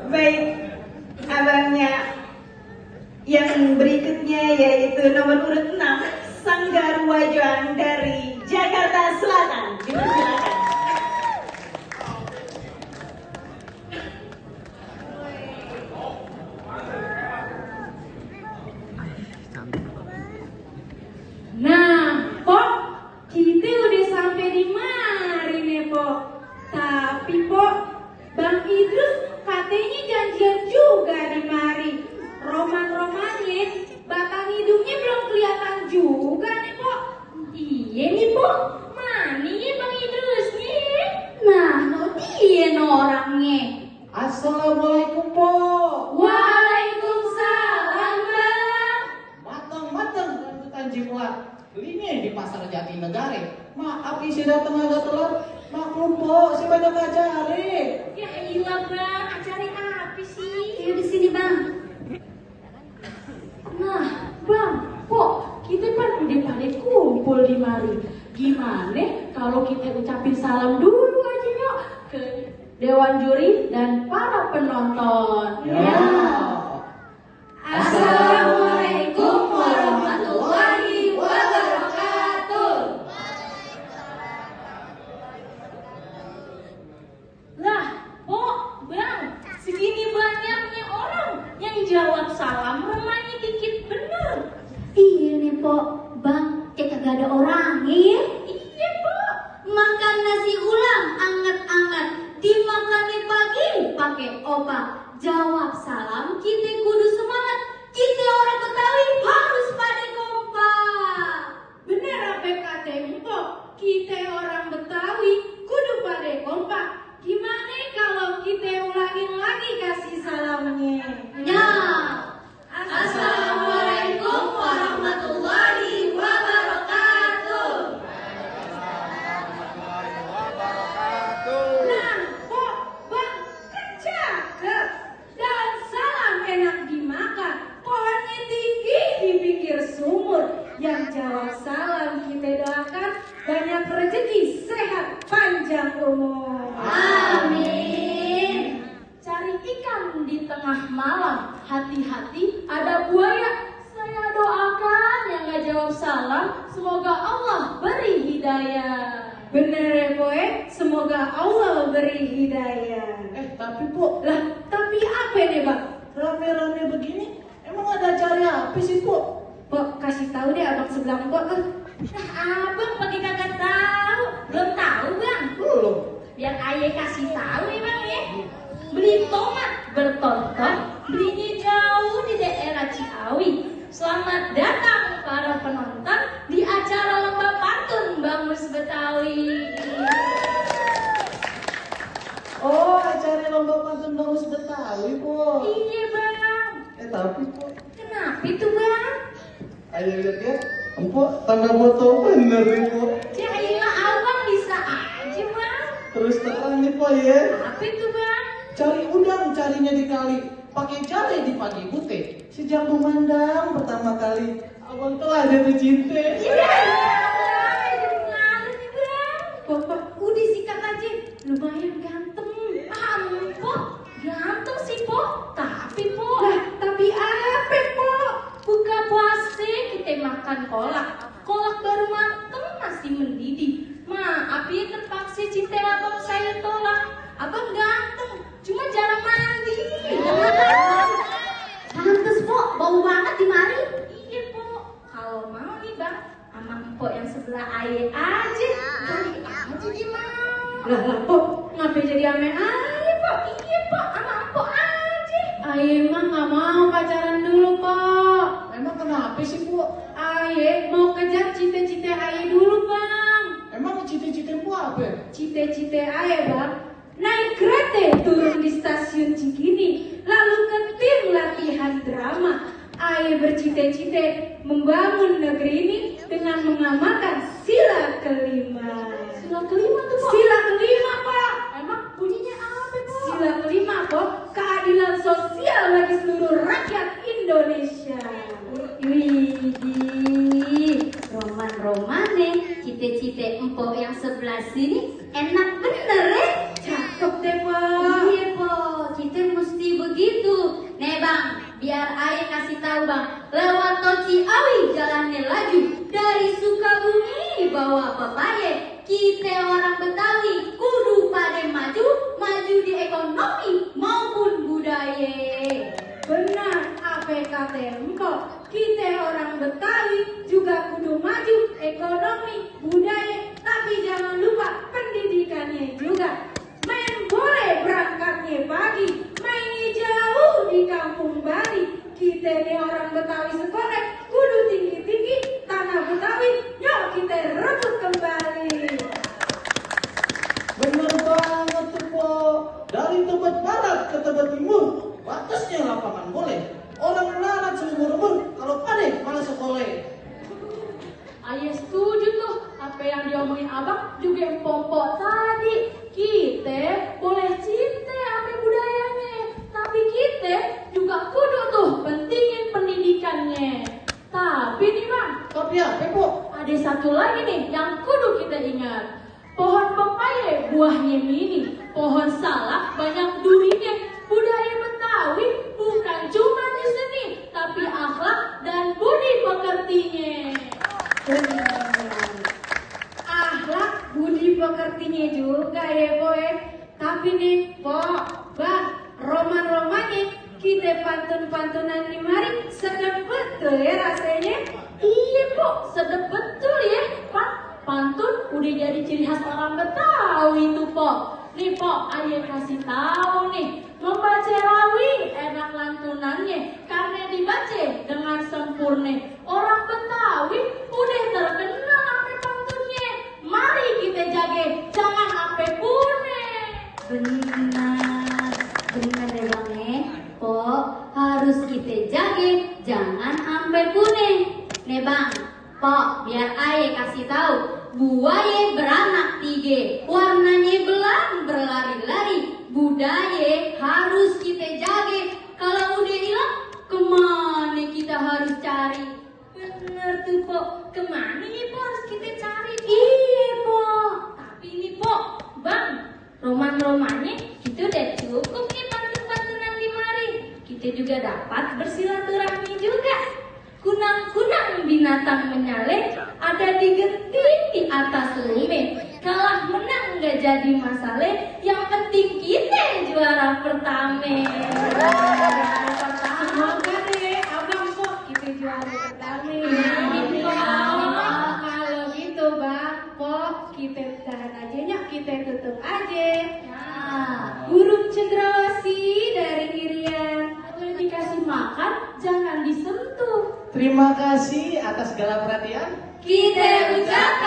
Baik, abangnya yang berikutnya yaitu nomor urut 6, Sanggar Wajuang dari Jakarta Selatan. Dipersilakan. Nah, Pok, kita udah sampai di mari nih, Pok. Tapi, Pok, Bang Idrus katanya janjian juga di mari. Roman-romannya, batang hidungnya belum kelihatan juga nih, Pok. Iya nih, Pok. Mana ya Bang Idrus nih? Nah, no dia no orangnya. Assalamualaikum, Po. Waalaikumsalam, Bang. Matang-matang rambutan jimulat. Belinya di pasar Jatinegara. Maaf isi datang agak telat. Maklum, Po, si banyak acari. Ya ilah, Bang. Acara apa sih? Ayo di sini, Bang. Nah, Bang, kok kita kan udah pada kumpul di mari. Gimana kalau kita ucapin salam dulu aja yuk ke Dewan Juri dan para penonton. Ya. Assalamualaikum warahmatullahi wabarakatuh. Lah, Pok, Bang, segini banyaknya orang yang jawab salam rumahnya dikit bener. Iya nih, Pok. Bang, kayak kagak ada orangnya. Iya, Pok. Makan nasi ulam anget-anget, dimakannya pagi pakai opak. Jawab salam, kita kudu semangat. Kita orang Betawi harus pada kompak. Bener apa kata Mpok, kita orang Betawi kudu pada kompak. Gimana kalau kita ulangin lagi kasih salamnya? Ya. Assalamualaikum warahmatullahi wabarakatuh. Nah, Pok, Bang, kan cakep. Dan salam enak dimakan. Pohonnya tinggi di pinggir sumur. Yang jawab salam kita doakan banyak rezeki, sehat, panjang umur. Amin. Cari ikan di tengah malam, hati-hati ada buaya. Saya doakan yang gak jawab salam, semoga Allah beri hidayah. Bener ya, Boy? Semoga Allah beri hidayah. Tapi, Po, Lah, tapi apa nih, Bang? rame-rame begini, emang ada acara apa sih, Po? Pok, kasih tahu deh abang sebelah Pok. Abang pakai kagak tahu. Belum tahu, Bang? Belum. Biar ayah kasih tahu ya, Bang ya. Beli tomat bertonton, belinya jauh di daerah Ciawi. Selamat datang para penonton di acara lomba pantun Bamus Betawi. Oh, acara lomba pantun Bamus Betawi, Po. Iya, Bang. Tapi, Po, Kenapa itu, Bang? ayo lihat ya. Empok tanda foto bener nih, Po. Ya iyalah, abang bisa aja, Bang. Terus terang nih, Po ya. Apa itu, Bang? Cari udang, carinya di kali. Pakai jari di pagi bute. Sejak memandang pertama kali, abang telah jatuh cinta. Iya, Bang. Jadi ngalir nih, Bang. Pok, udah sikat aja. Lumayan ganteng. Pok, ganteng sih, Pok. Tapi, Pok. Lah, tapi apa, Pok? Buka puasa kita makan kolak. Kolak baru mateng masih mendidih. Maaf ya terpaksa cinta abang saya tolak. Abang ganteng, cuma jarang mandi. Pantes, Pok. Bau banget di mari. Iya, Pok. Kalau mau nih, Bang, sama Mpok yang sebelah ayah aja. Kali aja dia mau. Lah, Pok, ngapain jadi ame ayah, Pok? Iya, Pok, sama Mpok aja. Ayah mah nggak mau pacaran dulu, Pok. Emang kenapa sih, Po? Ayah mau kejar cita-cita ayah dulu, Bang. Emang cita-citamu apa? Cita-cita ayah, Bang, naik kereta turun di stasiun Cikini, lalu ke tim latihan drama. Ayah bercita-cita membangun negeri ini dengan mengamalkan sila kelima. Sila kelima tuh, Pak? Sila kelima, Pak. Emang bunyinya apa, Pak? Sila kelima, Pak, keadilan sosial bagi seluruh rakyat Indonesia. Widih, roman-romane, cite-cite empok yang sebelah sini enak bener ya? Cakep deh, Pak. Iya, Po. Kita mesti si awi jalannya laju dari Sukabumi bawa pepaye. Kita orang Betawi kudu pada maju, maju di ekonomi maupun budaya. Benar apa kata empok, kita orang Betawi juga kudu maju ekonomi, budaya, tapi jangan lupa pendidikannya juga. Main boleh berangkatnya pagi, mainnya jauh di kampung Bali. Kita nih orang Betawi sekolah kudu tinggi-tinggi, tanah Betawi yuk kita rebut kembali. Bener banget tuh Po. Dari Tebet Barat ke Tebet Timur, batasnya lapangan boleh. Orang larat sumur-umur, kalau pade malah sekolah. Ayah setuju tuh, apa yang diomongin abang juga empok tadi. Kita boleh cinta apa budayanya, tapi kita juga kudu tuh pentingin pendidikannya. Tapi nih bang, Tapi apa Po? ada satu lagi nih yang kudu kita ingat. Pohon pepaya buahnya mini, pohon salak banyak durinya. Budaya Betawi bukan cuma di seni, tapi akhlak dan budi pekertinya. Akhlak budi pekertinya juga ya boy. Tapi nih po, bang, roman-romannya kita pantun-pantunan di mari sedap betul ya rasanya. Iya po, sedap betul ya pak. Pantun udah jadi ciri khas orang Betawi tuh po. Nih po, ayah kasih tahu nih, membaca rawi enak lantunannya karena dibaca dengan sempurna. Orang Betawi udah terkenal sampai pantunnya. Mari kita jaga, jangan sampai punah. Benar, benar deh bang Po, harus kita jaga, jangan sampai punah. Nih bang, Po, biar ayah kasih tahu. Buaya beranak 3, warnanya belang berlari-lari. Budaya harus kita jaga. Kalau udah hilang, kemana kita harus cari? Bener tuh Po, kemana nih Po harus kita cari? Iya Po. Tapi ini Po, bang, roman-romannya itu udah cukup nih pantun-pantunan di mari. Kita juga dapat bersilaturahmi juga. Kunang-kunang binatang menyalek ada di genting di atas lume. Kalah menang gak jadi masalah, yang penting kita juara pertama. Semoga deh abang Po kita juara pertama. Kalau gitu bang Po, kita tahan aja nya, kita tutup aja. Burung cendrawasih dari Irian, boleh dikasih makan, jangan disentuh. Terima kasih atas segala perhatian. Kita ucapkan